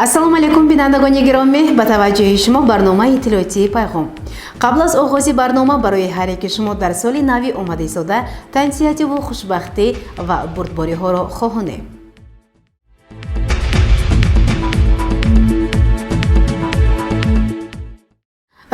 Ассалому алайкум, бинандагони гиромӣ! Ба таваҷҷӯҳи шумо барномаи иттилоотии «Пайғом». Қабл аз оғози барнома барои ҳар яки шумо дар соли нави омадаистода тансиҳативу хушбахтӣ ва бурдбориҳоро хоҳонем.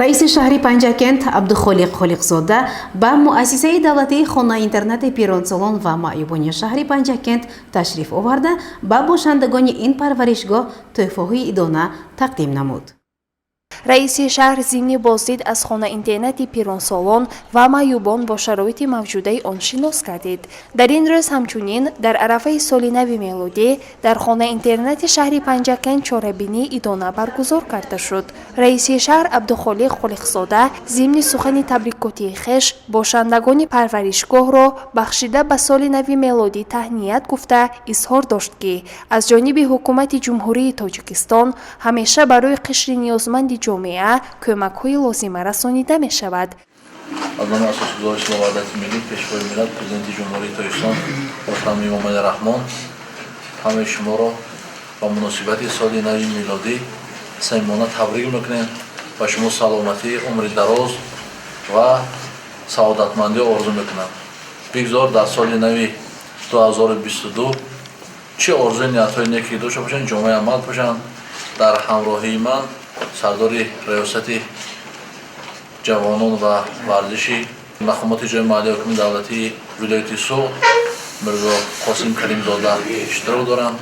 Раиси шаҳри Панҷакент Абдухолиқ Холиқзода ба муассисаи давлатии хона-интернати пиронсолон ва маъюбони шаҳри Панҷакент ташриф оварда, ба бошандагони ин парваришгоҳ тӯҳфаҳои идона тақдим намуд. Раиси шаҳр зимни боздид аз хона-интернати пиронсолон ва маъюбон бо шароити мавҷудаи он шинос гардид. Дар ин рӯз ҳамчунин дар арафаи соли нави мелодӣ дар хона-интернати шаҳри Панҷакент чорабинии идона баргузор карда шуд. Раиси шаҳр Абдухолиқ Холиқзода зимни сухани табрикотии хеш бошандагони парваришгоҳро бахшида ба соли нави мелодӣ таҳният гуфта, изҳор дошт, ки аз ҷониби ҳукумати Ҷумҳурии Тоҷикистон ҳамеша барои қишри ниёзманди ҷомеа кӯмакҳои лозима расонида мешавад. Аз номи Асосгузори сулҳу ваҳдати миллӣ, Пешвои миллат, Президенти Ҷумҳурии Тоҷикистон муҳтарам Эмомалӣ Раҳмон ҳамаи шуморо ба муносибати соли нави милодӣ самимона табрик мекунем. Ба шумо саломатӣ, умри дароз ва саодатмандӣ орзу мекунам. Бигзор дар соли нави 2022 чӣ орзуи ниятҳои неке дошта бошанд, ҷомаи амал пӯшанд. Дар ҳамроҳии ман сардори раёсати ҷавонон ва варзиши мақомоти ҷои маҳаллии ҳокими давлатии вилояти Суғд Мирзо Қосим Каримзода иштирок доранд.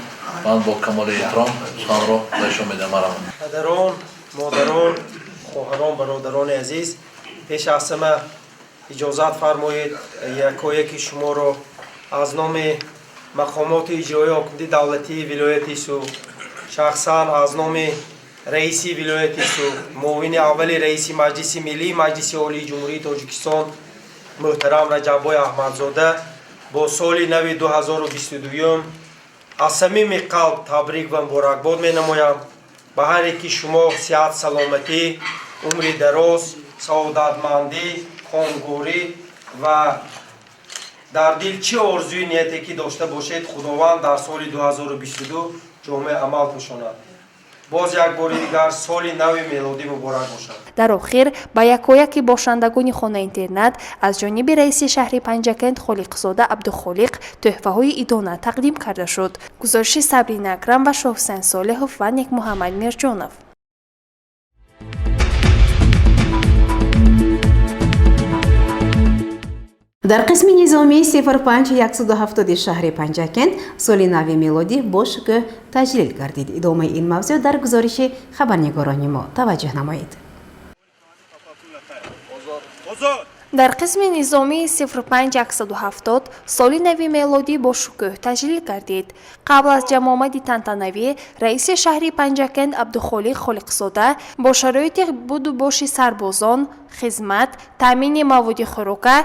Ман бо камоли эҳтиром суханро ба ишон медиҳам. Марҳамат. Падарон, модарон, хоҳарон, бародарони азиз, пеш аз ҳама иҷозат фармоед, якояки шуморо аз номи мақомоти иҷроии ҳокимияти давлатии вилояти Суғд, шахсан аз номи раиси вилояти Суғд, муовини аввали раиси Маҷлиси Миллии Маҷлиси Олии Ҷумҳурии Тоҷикистон муҳтарам Раҷаббой Аҳмадзода бо соли нави 2022 аз самими қалб табрик ва муборакбод менамоям. Ба ҳар яки шумо сиҳат, саломатӣ, умри дароз, саодатмандӣ, комгорӣ ва дар дил чӣ орзуи нияте ки дошта бошед, Худованд дар соли 2022 ҷомаи амал пӯшонад. Боз як бори дигар соли нави мелодӣ муборак бошад. Дар охир ба якояки бошандагони хона-интернат аз ҷониби раиси шаҳри Панҷакент Холиқзода Абдухолиқ тӯҳфаҳои идона тақдим карда шуд. Гузориши Сабрина Акрам ва Шоҳусайн Солеҳов ва Некмуҳаммад Мирҷонов. Дар қисми низомии 05 170 шаҳри Панҷакент соли нави мелодӣ бо шукӯҳ таҷлил гардид. Идомаи ин мавзӯъ дар гузориши хабарнигорони мо, таваҷҷӯҳ намоед. Дар қисми низомии 05 170 соли нави мелодӣ бо шукӯҳ таҷлил гардид. Қабл аз ҷамъомади тантанавӣ раиси шаҳри Панҷакент Абдухолиқ Холиқзода бо шароити буду боши сарбозон, хизмат, таъмини маводи хӯрока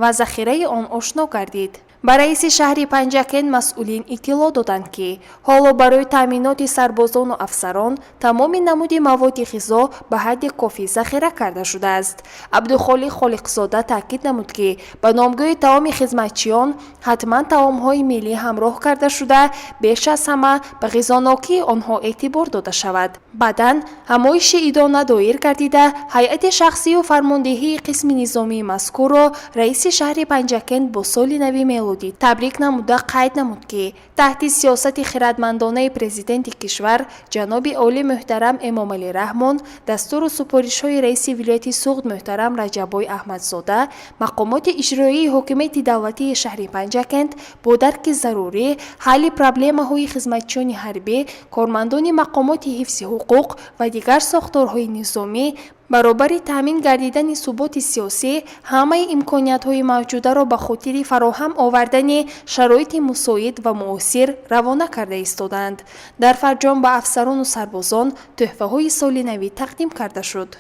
ва захираи он ошно гардид. Ба раиси шаҳри Панҷакент масъулин иттилоъ доданд, ки ҳоло барои таъминоти сарбозону афсарон тамоми намуди маводи ғизо ба ҳадди кофӣ захира карда шудааст. Абдухолиқ Холиқзода таъкид намуд, ки ба номгӯи таоми хизматчиён ҳатман таомҳои миллӣ ҳамроҳ карда шуда, беш аз ҳама ба ғизонокии онҳо эътибор дода шавад. Баъдан ҳамоиши идона доир гардида, ҳайати шахсию фармондеҳии қисми низомии мазкурро раиси шаҳри Панҷакент бо соли нави мелодӣ табрик намуда, қайд намуд, ки таҳти сиёсати хирадмандонаи Президенти кишвар ҷаноби олӣ муҳтарам Эмомалӣ Раҳмон, дастуру супоришҳои раиси вилояти Суғд муҳтарам Раҷаббой Аҳмадзода, мақомоти иҷроии ҳокимияти давлатии шаҳри Панҷакент бо дарки зарурӣ ҳалли проблемаҳои хизматчиёни ҳарбӣ, кормандони мақомоти ҳифзи ҳуқуқ ва дигар сохторҳои низомӣ, баробари таъмин гардидани суботи сиёсӣ, ҳамаи имкониятҳои мавҷударо ба хотири фароҳам овардани шароити мусоид ва муосир равона карда истодаанд. Дар фарҷом ба афсарону сарбозон тӯҳфаҳои соли навӣ тақдим карда шуд.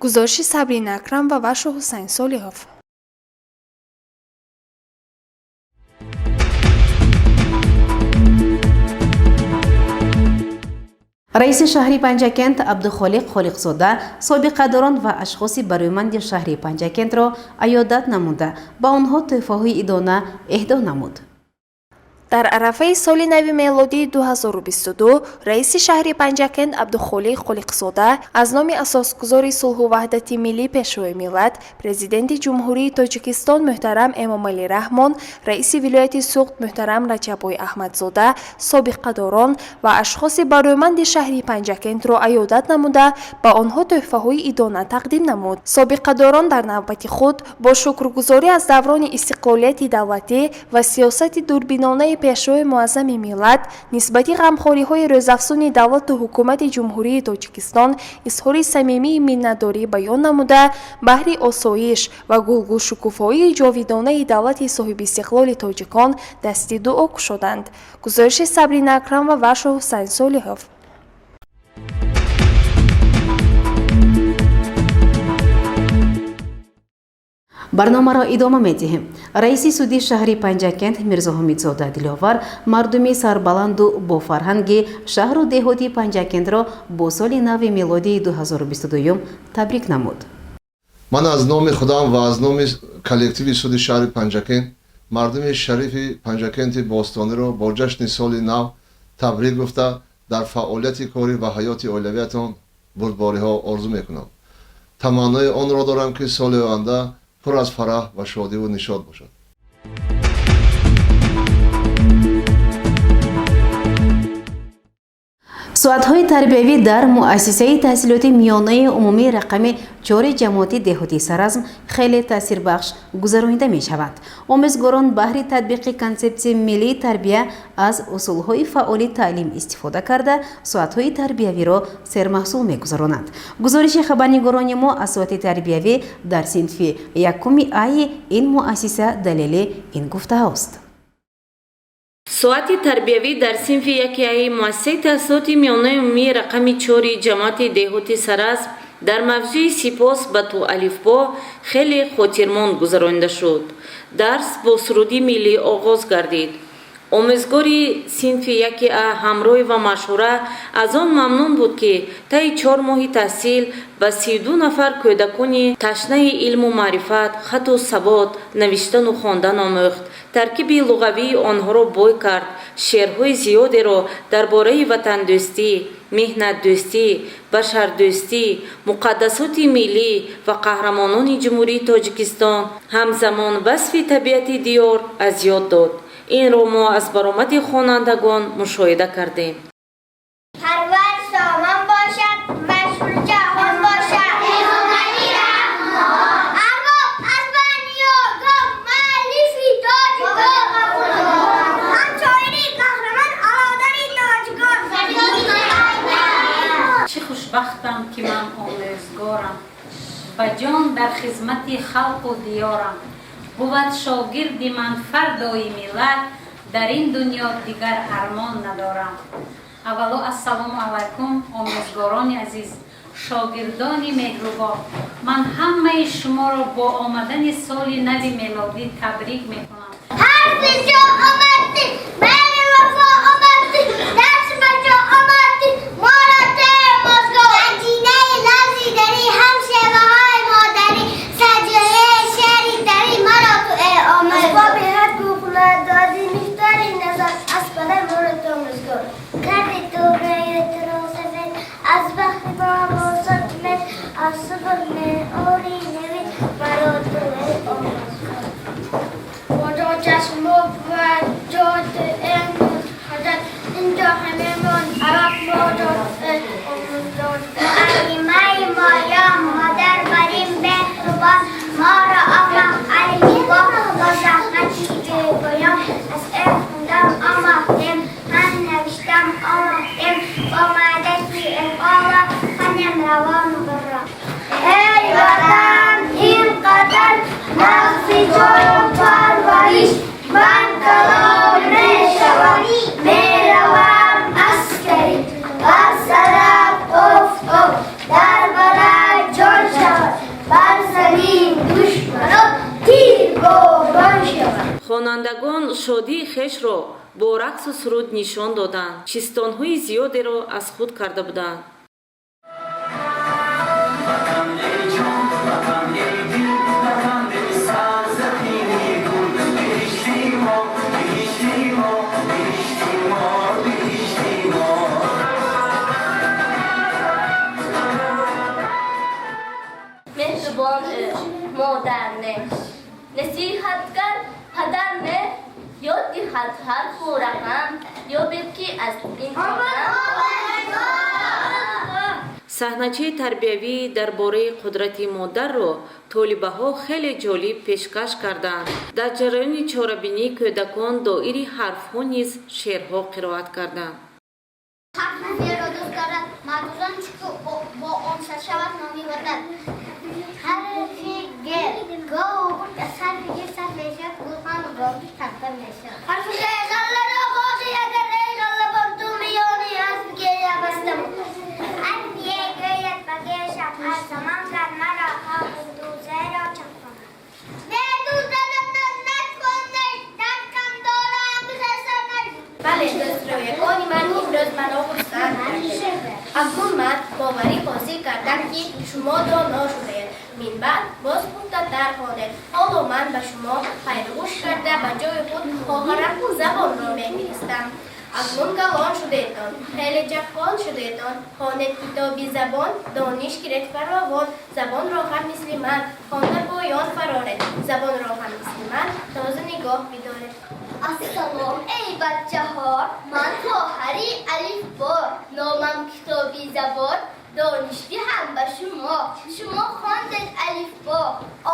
Гузориши Сабрина Акрам ва Вашо Ҳусайн Солиҳов. Раиси шаҳри Панҷакент Абдухолиқ Холиқзода собиқадорон ва ашхоси барӯманди шаҳри Панҷакентро аёдат намуда, ба онҳо тӯҳфаҳои идона эҳдо намуд. Дар арафаи соли нави мелодии 2022 раиси шаҳри Панҷакент Абдухолиқ Холиқзода аз номи асосгузори сулҳу ваҳдати миллӣ, Пешвои миллат, Президенти Ҷумҳурии Тоҷикистон муҳтарам Эмомалӣ Раҳмон, раиси вилояти Суғд муҳтарам Раҷаббой Аҳмадзода собиқадорон ва ашхоси барӯманди шаҳри Панҷакентро аёдат намуда, ба онҳо тӯҳфаҳои идона тақдим намуд. Собиқадорон дар навбати худ бо шукргузорӣ аз даврони истиқлолияти давлатӣ ва сиёсати дурбинонаи Пешвои муаззами миллат нисбати ғамхориҳои рӯзафзуни давлату ҳукумати Ҷумҳурии Тоҷикистон изҳори самимии миннатдорӣ баён намуда, баҳри осоиш ва гулгулшукуфоии ҷовидонаи давлати соҳибистиқлоли тоҷикон дасти дуо кушоданд. Гузориши Сабрина Акрамова ва Шоҳҳусайн Солиҳов. Барномаро идома медиҳем. Раиси суди шаҳри Панҷакент Мирзоҳумидзода Диловар мардуми сарбаланду бофарҳанги шаҳру деҳоти Панҷакентро бо соли нави мелодии 2022 табрик намуд. Ман аз номи худам ва аз номи коллективи суди шаҳри Панҷакент мардуми шарифи Панҷакенти бостониро бо ҷашни соли нав табрик гуфта, дар фаъолияти корӣ ва ҳаёти оилавиятон бурдбориҳо орзу мекунам. Таманнои онро дорам, ки соли оянда пур аз фараҳ ва шодиву нишод бошад. Соатҳои тарбиявӣ дар муассисаи таҳсилоти миёнаи умумии рақами чори ҷамоати деҳоти Саразм хеле таъсирбахш гузаронида мешаванд. Омӯзгорон баҳри татбиқи консепсияи миллии тарбия аз усулҳои фаъоли таълим истифода карда, соатҳои тарбиявиро сермаҳсул мегузаронанд. Гузориши хабарнигорони мо аз соати тарбиявӣ дар синфи якуми аи ин муассиса далели ин гуфтаҳост. Соати тарбиявӣ дар синфи яки аи муассисаи таҳсилоти миёнаи умумии рақами чори ҷамоати деҳоти Саразм дар мавзӯи «Сипос ба ту, алифбо» хеле хотирмонд гузаронида шуд. Дарс бо суруди миллӣ оғоз гардид. Омӯзгори синфи яки а Ҳамроҳи ва Машҳура аз он мамнун буд, ки таи 4 моҳи таҳсил ба 32 нафар кӯдакони ташнаи илму маърифат хату савод, навиштану хондан омӯхт, таркиби луғавии онҳоро бой кард, шеърҳои зиёдеро дар бораи ватандӯстӣ, меҳнатдӯстӣ, башардӯстӣ, муқаддасоти миллӣ ва қаҳрамонони Ҷумҳурии Тоҷикистон, ҳамзамон васфи табиати диёр аз ёд дод. Инро мо аз баромади хонандагон мушоҳида кардем. Парвар сомон бошад, машҳур ҷаҳон бошад. Арбоб аз баниёгон, муаллифи тоҷикон, ҳамшоири қаҳрамон, алодари тоҷикон. Чӣ хушбахтам, ки ман омӯзгорам, ба ҷон дар хизмати халқу диёрам. Бувад шогирди ман фардои миллат, дар ин дунё дигар армон надорам. Аввало, ассалому алайкум, омӯзгорони азиз, шогирдони меҳрубон. Ман ҳамаи шуморо бо омадани соли нави мелодӣ табрик мекунам. Ҳарфи ҷо омадӣ, меҳри вафо омадӣ, дарс ба ҷо омадӣ, моро омӯзгор. Ганҷинаи лафзи дарӣ, ҳам шеваҳои модарӣ, саҷояи шеъри дарӣ, маро ту эй омӯзгор. Асбоби ҳар кӯхна додӣ, миқдори назар, аз падар моро ту омӯзгор. Карди ту рӯи туро сафед, аз бахти мо босад умед, аз субҳ меори навид, маро ту эй омӯзгор. Боҷо чашмо ва ҷоду имрӯз ҳаҷат, инҷо ҳамемон араб моҷо эй омӯзгор. Муаллимаи моё, модар барин меҳрубон, моро омӯхт алифбо бо заҳмати бепоён. Аз ӯ хондан омӯхтем, ҳам навиштан омӯхтем, бо мадади ӯ ҳоло хонем равону барро. Эй ватан, ин қадар нағзи ҷон парвариш, ман калон мешавам, меравам аскарӣ. Бар сарат офтоб, дар балад ҷон шавад, бар замин душманон тирборон шавад. Хонандагон шодии хешро бо рақсу суруд нишон доданд, чистонҳои зиёдеро аз худ карда буданд. Ватан эй ҷон, ватан эй дил, ватан эй сарзамини гул, биҳишти мо, биҳишти мо. Диҳад ҳарфу рақам, ёбед, ки аз ин Саҳначаи тарбиявӣ дар бораи қудрати модарро толибаҳо хеле ҷолиб пешкаш карданд. Дар ҷараёни чорабинӣ кӯдакон доири ҳарфҳо низ шеърҳо қироат карданд. Ҳарф зеро дӯст дорад мардузон, чунки бо он шавад номи ватан. Ҳарфи г гову гург аз ҳарфи г сар мешавад, гулхану гови тақдир мешавад. Ҳарфи г ғалларо ғоғи, агар эй ғаллабон ту миёни ҳарфи г бастамон. Ҳарфи е гӯяд ба гешам аз замон гар маро хоҳи дузеро чапон. Бале, дӯстрӯягони ман имрӯз маро хурсанд кардед. Акнун ман боварӣ ҳосил кардам, ки шумо доно шудаед. Минбаъд боз пухтатар хонед. Ҳоло ман ба шумо хайругӯш карда, ба ҷои худ хоҳарам Забонро мефиристам. Акнун калон шудетон, хеле чаққон шудетон. Хонед китоби забон, дониш гиред фаровон. Забонро ҳам мисли ман хонда поён фароред. Забонро ҳам мисли ман тоза нигоҳ бидоред. Ассалом, эй бачаҳо, ман хоҳари Алифбо, номам Китоби Забон, дониш диҳам ба шумо. Шумо хондед алифбо,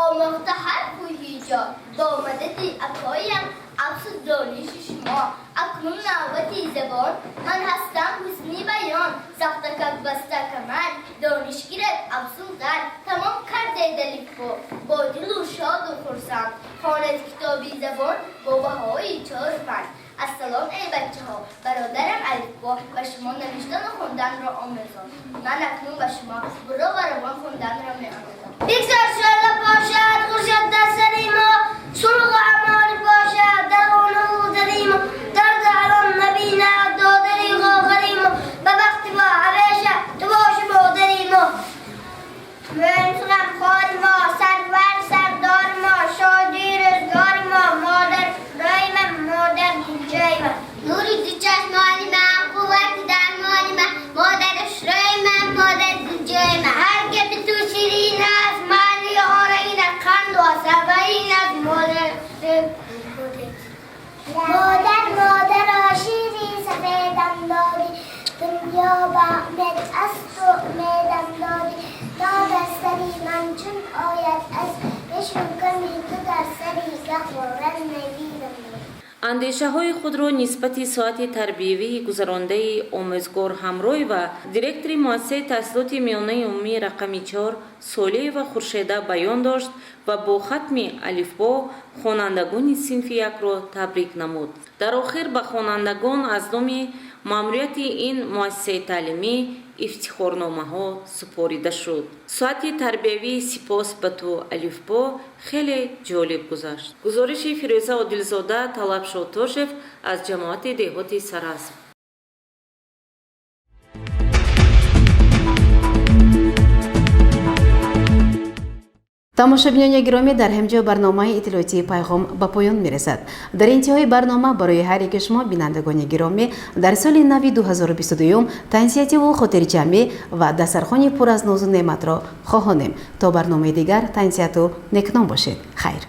омӯхта ҳарфу ҳиҷо, бо мадади акоям афзуд дониши шумо. Акнун навбати забон, ман ҳастам ҳусни баён, сахтакак баста камар, дониш гирад афзунтар. Тамом кардед алифбо бо дилу шоду хурсанд, хонед китоби забон бо баҳои чору панҷ. Ассалом, эй бачаҳо, бародарам Алифбо ба шумо навиштану хонданро омӯзонд. Ман акнун ба шумо буро ва равон хонданро меомӯзам. Бигзор шӯъла бошад хуршед дар сари мо, сулҳу амон бошад дар хонаву дари мо, дарду алом набинад додари хоҳари мо, ба бахти мо ҳамеша ту боши модари мо. Мӯнис ғамхори мо, сарвар сардори мо, шодии рӯзгори мо, модар рӯи ман, модар дилҷӯи ман. Нури ду чашмони ман, қуввати дармони ман, модари рӯи ман, модар дилҷӯи ман. Ҳар гапи ту ширин аст, маънии он ин аст, қанду асал ва ин аст модар. Модар, модаро, шири сафедам додӣ, дунё ба умед аз ту умедам додӣ. Дод аз сари ман чун ояд аз бешуками ту дар сари гаҳвора навидам додӣ. Андешаҳои худро нисбати соати тарбиявии гузарондаи омӯзгор Ҳамроева директори муассисаи таҳсилоти миёнаи умумии рақами 4 Солиева Хуршеда баён дошт ва бо хатми алифбо хонандагони синфи якро табрик намуд. Дар охир ба хонандагон аз номи маъмурияти ин муассисаи таълимӣ ифтихорномаҳо супорида шуд. Соати тарбиявии «Сипос ба ту, алифбо» хеле ҷолиб гузашт. Гузориши Фирӯза Одилзода, Талаб Шотошев аз ҷамоати деҳоти Сарасп. Тамошобинони гиромӣ, дар ҳамҷо барномаи иттилоотии «Пайғом» ба поён мерасад. Дар интиҳои барнома барои ҳар яки шумо, бинандагони гиромӣ, дар соли нави 2022 тансиҳативу хотирҷамъӣ ва дастархони пур аз нозу неъматро хоҳонем. То барномаи дигар тансиҳату некном бошед. Хайр.